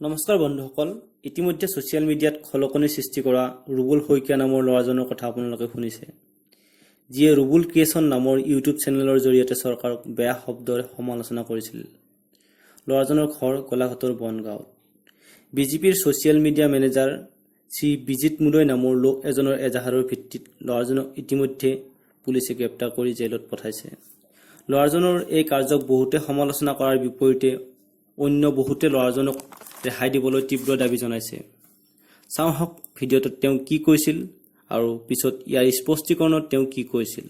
নমস্কাৰ বন্ধুসকল, ইতিমধ্যে ছ'চিয়েল মিডিয়াত খলকনিৰ সৃষ্টি কৰা ৰুবুল শইকীয়া নামৰ ল'ৰাজনৰ কথা আপোনালোকে শুনিছে, যিয়ে ৰুবুল ক্ৰিয়েশ্যন নামৰ ইউটিউব চেনেলৰ জৰিয়তে চৰকাৰক বেয়া শব্দৰে সমালোচনা কৰিছিল। ল'ৰাজনৰ ঘৰ গোলাঘাটৰ বনগাঁৱত। বিজেপিৰ ছ'চিয়েল মিডিয়া মেনেজাৰ শ্ৰী বিজিত মুদৈ নামৰ লোক এজনৰ এজাহাৰৰ ভিত্তিত ল'ৰাজনক ইতিমধ্যে পুলিচে গ্ৰেপ্তাৰ কৰি জেলত পঠাইছে। ল'ৰাজনৰ এই কাৰ্যক বহুতে সমালোচনা কৰাৰ বিপৰীতে অন্য বহুতে ল'ৰাজনক ৰেহাই দিবলৈ তীব্ৰ দাবী জনাইছে। চাওঁ আহক ভিডিঅ'টোত তেওঁ কি কৈছিল আৰু পিছত ইয়াৰ স্পষ্টীকৰণত তেওঁ কি কৈছিল।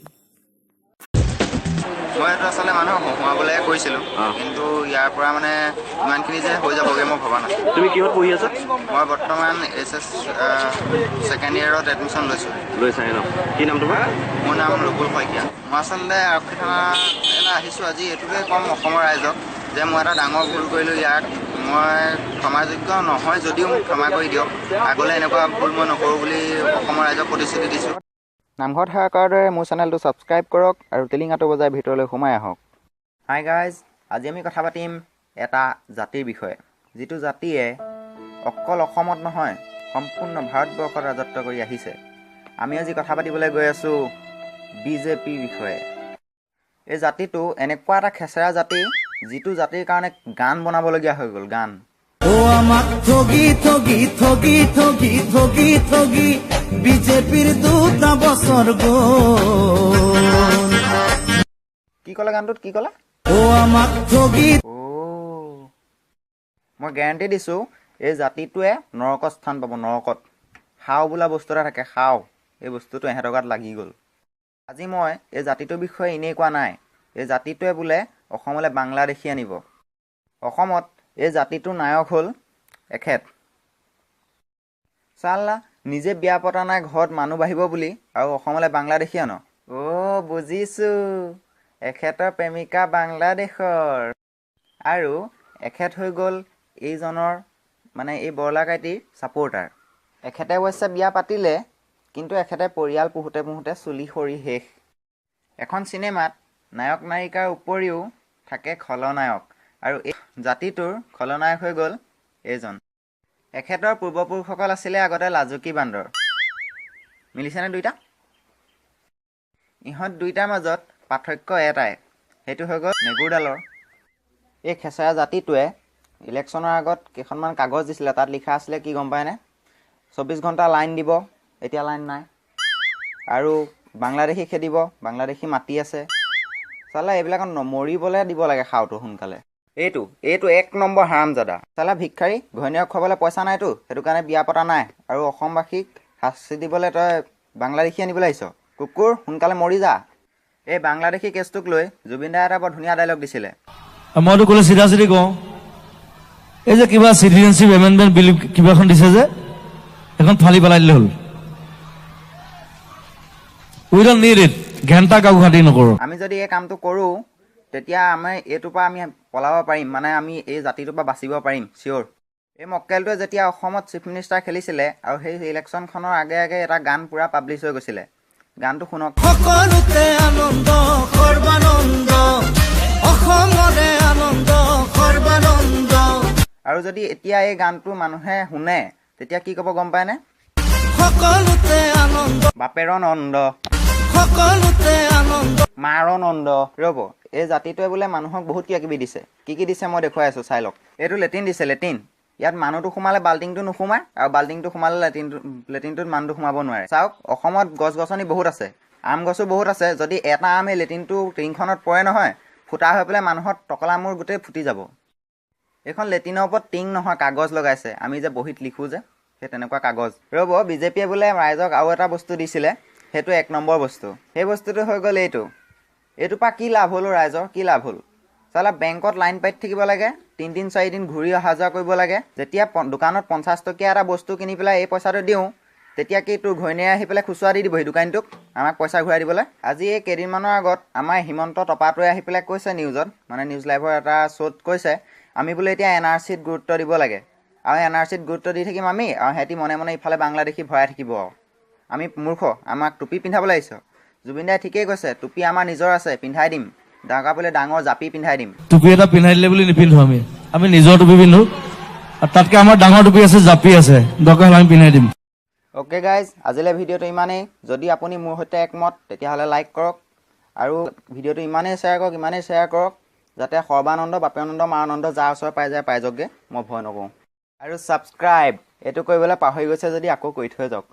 মই এইটো আচলতে মানুহক হহুৱাবলৈহে কৰিছিলোঁ, কিন্তু ইয়াৰ পৰা মানে ইমানখিনি যে হৈ যাবগৈ মই ভবা নাছিলোঁ। তুমি কিহত পঢ়ি আছা? মই বৰ্তমান এইচএছ ছেকেণ্ড ইয়েৰত এডমিশ্যন লৈছোঁ। লৈছাহে ন? কি নাম তোমাৰ? মোৰ নাম ৰুবুল শইকীয়া। মই আচলতে আৰক্ষী থানালৈ আহিছোঁ আজি এইটোকে ক'ম অসমৰ ৰাইজক যে মই এটা ডাঙৰ ভুল কৰিলোঁ। ইয়াক মই ক্ষমাযোগ্য নহয় যদিও মোক ক্ষমা কৰি দিয়ক। আগলৈ এনেকুৱা ভুল মই নকৰোঁ বুলি অসমৰ ৰাইজক প্ৰতিশ্ৰুতি দিছোঁ। নামঘৰত সেৱা কৰাৰ দৰে মোৰ চেনেলটো ছাবস্ক্ৰাইব কৰক আৰু টিলিঙাটো বজাই ভিতৰলৈ সোমাই আহক। হাই গাইজ, আজি আমি কথা পাতিম এটা জাতিৰ বিষয়ে, যিটো জাতিয়ে অকল অসমত নহয়, সম্পূৰ্ণ ভাৰতবৰ্ষত ৰাজত্ব কৰি আহিছে। আমি আজি কথা পাতিবলৈ গৈ আছোঁ বিজেপিৰ বিষয়ে। এই জাতিটো এনেকুৱা এটা খেচেৰা জাতি, যিটো জাতিৰ কাৰণে গান বনাবলগীয়া হৈ গ'ল, গান। ও আমাক ঠগি ঠগি ঠগি ঠগি ঠগি ঠগি বিজেপিৰ দুটা বছৰ গ'ল। কি ক'লে গানটোত? কি ক'লে? ও আমাক ঠগি অ', মই গেৰাণ্টি দিছোঁ, এই জাতিটোৱে নৰকত স্থান পাব, নৰকত। শাও বোলা বস্তু এটা থাকে, শাও। এই বস্তুটো এহেঁতৰ গাত লাগি গ'ল। আজি মই এই জাতিটোৰ বিষয়ে এনেই কোৱা নাই। এই জাতিটোৱে বোলে অসমলৈ বাংলাদেশী আনিব। অসমত এই জাতিটোৰ নায়ক হ'ল এখেত। চাল্লা, নিজে বিয়া পতা নাই ঘৰত মানুহ বাঢ়িব বুলি আৰু অসমলৈ বাংলাদেশী আন। অ' বুজিছোঁ, এখেতৰ প্ৰেমিকা বাংলাদেশৰ আৰু এখেত হৈ গ'ল এইজনৰ, মানে এই বৰলা কাইটিৰ ছাপৰ্টাৰ। এখেতে অৱশ্যে বিয়া পাতিলে, কিন্তু এখেতে পৰিয়াল পোহোতে পোহোতে চুলি সৰি শেষ। এখন চিনেমাত নায়ক নায়িকাৰ উপৰিও থাকে খলনায়ক আৰু এই জাতিটোৰ খলনায়ক হৈ গ'ল এইজন। এখেতৰ পূৰ্বপুৰুষসকল আছিলে আগতে লাজুকী বান্দৰ। মিলিছেনে দুইটা? ইহঁত দুইটাৰ মাজত পাৰ্থক্য এটাই, সেইটো হৈ গ'ল নেগুৰডালৰ। এই খেচেৰা জাতিটোৱে ইলেকশ্যনৰ আগত কেইখনমান কাগজ দিছিলে। তাত লিখা আছিলে কি গম পায়নে? 24 ঘণ্টা লাইন দিব, এতিয়া লাইন নাই। আৰু বাংলাদেশী খেদিব, বাংলাদেশী মাতি আছে। চালা, এইবিলাকত মৰিবলৈ দিব লাগে খাওটো সোনকালে। এইটো এক নম্বৰ হাৰামজাদা। চালা ভিক্ষাৰী, ঘৈণীয়েক খুৱাবলৈ পইচা নাইতো, সেইটো কাৰণে বিয়া পতা নাই আৰু অসমবাসীক শাস্তি দিবলৈ তই বাংলাদেশী আনিবলৈ আহিছ। কুকুৰ, সোনকালে মৰি যা। এই বাংলাদেশী কেছটোক লৈ জুবিন দাই এটা বৰ ধুনীয়া ডাইলগ দিছিলে। মইতো ক'লে চিধা চিধি কওঁ, এই যে কিবা চিটিজেনশ্বিপ এমেণ্ডমেণ্ট বিল কিবা এখন দিছে যে, সেইখন ফালি পেলাই দিলে হ'ল। We don't need it. ঘেণ্টা কাকো খাতি নকৰোঁ। আমি যদি এই কামটো কৰোঁ, তেতিয়া আমি এইটোৰ পৰা আমি পলাব পাৰিম, মানে আমি এই জাতিটোৰ পৰা বাচিব পাৰিম, চিয়'ৰ। এই মক্কেলটোৱে যেতিয়া অসমত চিফ মিনিষ্টাৰ খেলিছিলে আৰু সেই ইলেকশ্যনখনৰ আগে আগে এটা গান পূৰা পাব্লিছ হৈ গৈছিলে। গানটো শুনক। সকলোতে আনন্দ সৰ্বানন্দ, অসমৰে আনন্দ সৰ্বানন্দ। আৰু যদি এতিয়া এই গানটো মানুহে শুনে, তেতিয়া কি ক'ব গম পায়নে? সকলোতে আনন্দ। বাপেৰ নন্দ। সকলোতে আনন্দ। মাৰ নন্দ। ৰ'ব, এই জাতিটোৱে বোলে মানুহক বহুত কিবা কিবি দিছে। কি কি দিছে মই দেখুৱাই আছোঁ, চাই লওক। এইটো লেট্ৰিন দিছে, লেট্ৰিন। ইয়াত মানুহটো সোমালে বাল্টিংটো নোসোমায় আৰু বাল্টিংটো সোমালে লেট্ৰিনটোত মানুহটো সোমাব নোৱাৰে। চাওক, অসমত গছ গছনি বহুত আছে, আম গছো বহুত আছে। যদি এটা আম এই লেট্ৰিনটো টিংখনত পৰে নহয়, ফুটা হৈ পেলাই মানুহৰ টকলা মূৰ গোটেই ফুটি যাব। এইখন লেট্ৰিনৰ ওপৰত টিং নহয়, কাগজ লগাইছে। আমি যে বহীত লিখোঁ যে, সেই তেনেকুৱা কাগজ। ৰ'ব, বিজেপিয়ে বোলে ৰাইজক আৰু এটা বস্তু দিছিলে, সেইটো এক নম্বৰ বস্তু। সেই বস্তুটো হৈ গ'ল এইটো। এইটোৰ পৰা কি লাভ হ'ল? ৰাইজৰ কি লাভ হ'ল? চালা, বেংকত লাইন পাতি থাকিব লাগে, তিনিদিন চাৰিদিন ঘূৰি অহা যোৱা কৰিব লাগে। যেতিয়া দোকানত 50 টকীয়া এটা বস্তু কিনি পেলাই এই পইচাটো দিওঁ, তেতিয়া কি তোৰ ঘৈণীয়ে আহি পেলাই খুচুৰা দি দিবহি দোকানীটোক আমাক পইচা ঘূৰাই দিবলৈ? আজি এই কেইদিনমানৰ আগত আমাৰ হিমন্ত টপাটোৱে আহি পেলাই কৈছে নিউজত, মানে নিউজ লাইভৰ এটা শ্ব'ত কৈছে, আমি বোলে এতিয়া এনআৰচিত গুৰুত্ব দিব লাগে আৰু এনআৰচিত গুৰুত্ব দি থাকিম আমি আৰু সিহঁতি মনে মনে ইফালে বাংলাদেশী ভৰাই থাকিব। আৰু আমি মূৰ্খ, আমাক টুপি পিন্ধাবলৈ আহিছ। জুবিন দাই ঠিকেই কৈছে, টুপি আমাৰ নিজৰ আছে, পিন্ধাই দিম। দৰকাৰ পৰিলে ডাঙৰ জাপি পিন্ধাই দিম। টুপি এটা পিন্ধাই দিলে বুলি নিপিন্ধো আমি। আমি নিজৰ টুপি পিন্ধো। আৰু তাতকৈ আমাৰ ডাঙৰ টুপি আছে, জাপি আছে, দৰকাৰ হ'লে আমি পিন্ধাই দিম। অ'কে গাইজ, আজিলৈ ভিডিঅ'টো ইমানেই। যদি আপুনি মোৰ সৈতে একমত, তেতিয়াহ'লে লাইক কৰক আৰু ভিডিঅ'টো ইমানেই শ্বেয়াৰ কৰক, ইমানেই শ্বেয়াৰ কৰক যাতে সৰ্বানন্দ, বাপেনন্দ, মাৰানন্দ যাৰ ওচৰ পাই যায় পাই যাওকগৈ, মই ভয় নকৰোঁ। আৰু ছাবস্ক্ৰাইব এইটো কৰিবলৈ পাহৰি গৈছে যদি আকৌ কৰি থৈ যাওক।